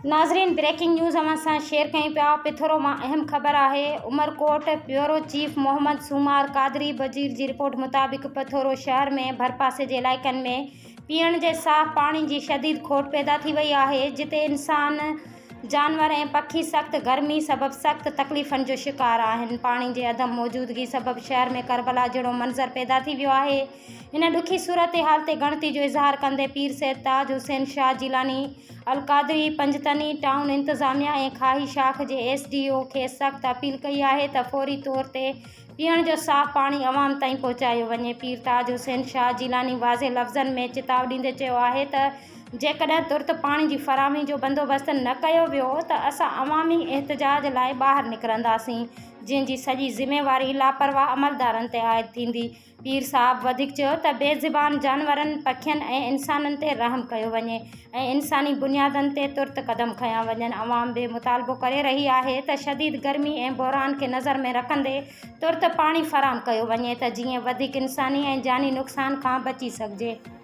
ناظرين breaking news اوهان سان شيئر ڪيون پيا پٿورو مان اهم خبر آهي عمرڪوٽ بيورو چيف محمد سومار قادري بجير جي رپورٽ مطابق پٿورو شهر ۾ ڀرپاسي جي علائقن ۾ پيئڻ جي صاف پاڻي جي شديد کوٽ پيدا ٿي وئي آهي جتي انسان جانور ۽ پکي سخت گرمي سبب سخت تڪليفن جو شڪار آهن پاڻي جي عدم موجودگي سبب شهر ۾ ڪربلا جهڙو منظر پيدا ٿي ويو آهي ان ڏکي صورتحال تي ڳڻتي جو اظهار ڪندي پير سيد تاج حسين شاهه جيلاني القادري پنجتني ٽائون انتظاميا ۽ کاهي شاخ جي ايس ڊي او کي سخت اپيل ڪئي آهي ته فوري طور تي پيئڻ جو صاف پاڻي عوام تائين پهچايو وڃي. پير تاج حسين شاهه جيلاني واضح لفظن ۾ چتاء ڏيندي چيو آهي ته جيڪڏهن ترت پاڻي جي فراهمي جو بندوبست نه ڪيو ويو ته اسان عوامي احتجاج لاء ٻاهر نڪرنداسين جنهن جي سڄي ذميواري لاپرواهه عملدارن تي عائد ٿيندي. پير صاحب وڌيڪ چيو ته بي زبان جانورن، پکين ۽ انسانن تي رحم ڪيو وڃي ۽ انساني بنيادن تي ترت قدم کنيا وڃن. عوام به مطالبو ڪري رهي آهي ته شديد گرمي ۽ بحران کي نظر ۾ رکندي ترت پاڻي فراهم ڪيو وڃي ته جيئن وڌيڪ انساني ۽ جاني نقصان کان بچي سگهجي.